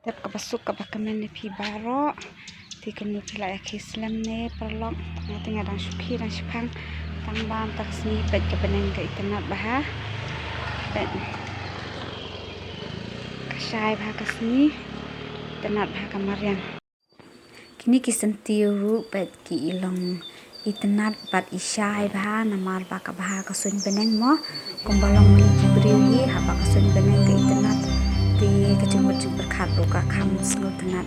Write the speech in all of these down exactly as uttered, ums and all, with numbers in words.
Tep kaba suk kaba kmen ïa phi baroh. Te kumno phi la ïa ki slem ne paralok. Nga te nga dang shu phi dang shu phang. Tang ba mynta ka sngi peit ka bneng ka itynnad bha. Peit. Ka shai bha ka sngi. Itynnad bha ka mariang. Kine ki syntiew ruh peit ki i long itynnad bad i shai bha namar ba ka bha ka suiñ bneng mo. Kumba long ngi ki briew hi haba ka suiñ bneng ka itynnad. Te ka jingmut jingpyrkhat ruh ka kham sngewtynnad.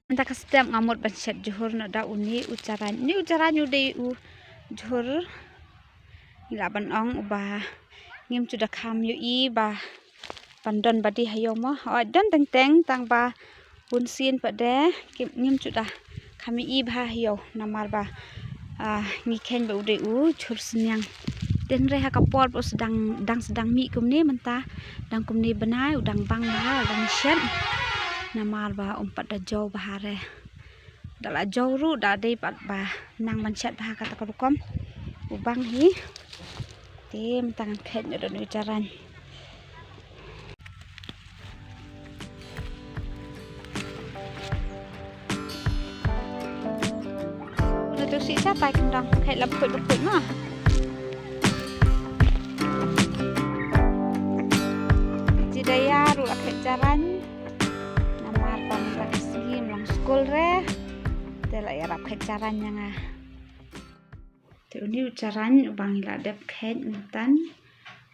Mynta ka step nga mut ban shet jhur na da uni u Jarain. Ni u Jarain u dei u jhur. Ngi lah ban ong uba ngim ju da kham ïohi ba ban don ba dei ha ïew mo. Oi don teng teng tang ba bun sien pat de ngim ju da kham ïohi bha ha ïew namar ba, ah, ngi kheiñ ba u dei u jhur sniang. Te hynrei ha ka por ba u sdang dang sdang mih kumne mynta dang kumne bnai u dang bang bha u dang shet. Namar ba um pat da jew bha re. Da la jew ruh da dei pat ba nang ban shet bha kata ka rukom. U bang hi. Te mynta ngan kheit noh da u Jarain. Uno tu si sa tai kendang kheit lam khuid ba khuid ma. Ji Daya ruh la kheit Jarain. Namar ba mynta ka sngi ym long skul re. Te la ïarap kheit Jarain ïa nga. Te uni u Jarain uba ngi la dep kheit mynta.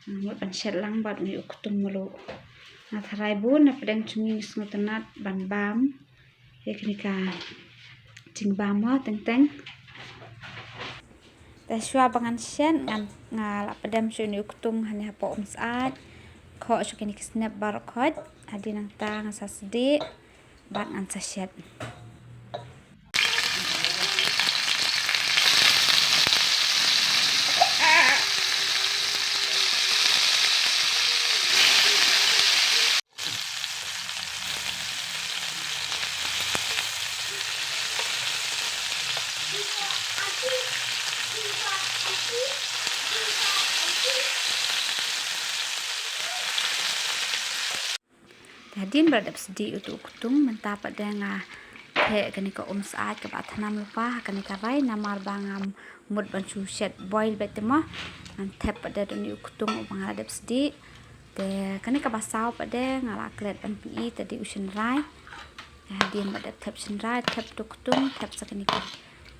Nga mut ban shet lang bad uni u ktung mluh. Nga tharai bun na pdeng jong ngi ngi sngewtynnad ban bam ïa kane ka jingbam mo teng teng. Te shuwa ba ngan shet ngan, nga la pdem sha uni u ktung hangne hapoh um syaid. Khoh sha kine ki snep baroh khoit. Hadien nangta nga sa sdieh bad ngan sa shet. Te hadien ba la dep sdieh utu u ktung mynta pat de nga thep kane ka um syaid kaba thnam lypa ha kane ka rai namar ba ngam mut ban shu shet boil beit te mo. Ngan thep pat de da uni u ktung uba nga la dep sdieh. Te kane kaba saw pat de nga la klet ban pyni te dei u shynrai. Te hadien ba dep thep shynrai thep utu u ktung thep sa kane ka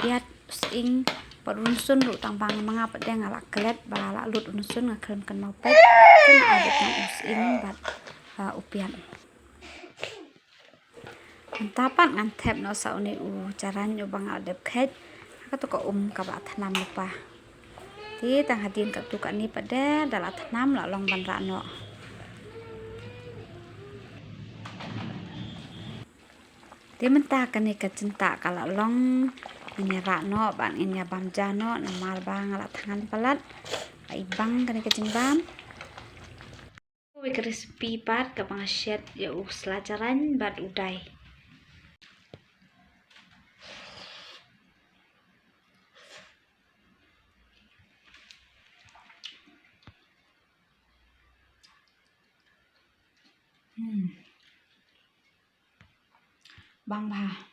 piat. U sying bad u rynsun ruh tang ba nga ma nga pat de nga la klet ba la lut u rynsun nga khlem kynmaw peit. Te nga ai beit tang u sying bad, ah, u piat. Mynta pat ngan thep noh sa uni u Jarain uba nga la dep kheit ha katu ka um kaba thnam lypa. Te tang hadien katu kane pat de da la thnam la long ban rah noh. Te mynta kane ka jyntah ka la long, ngin ïa rah noh bad ngin ïa bam ja noh namar ba nga la thngan palat. Ai bang kane ka jingbam. Wei ka recipe pat kaba nga shet ïa u sla Jarain bad u dai. Hmm. Bang bha.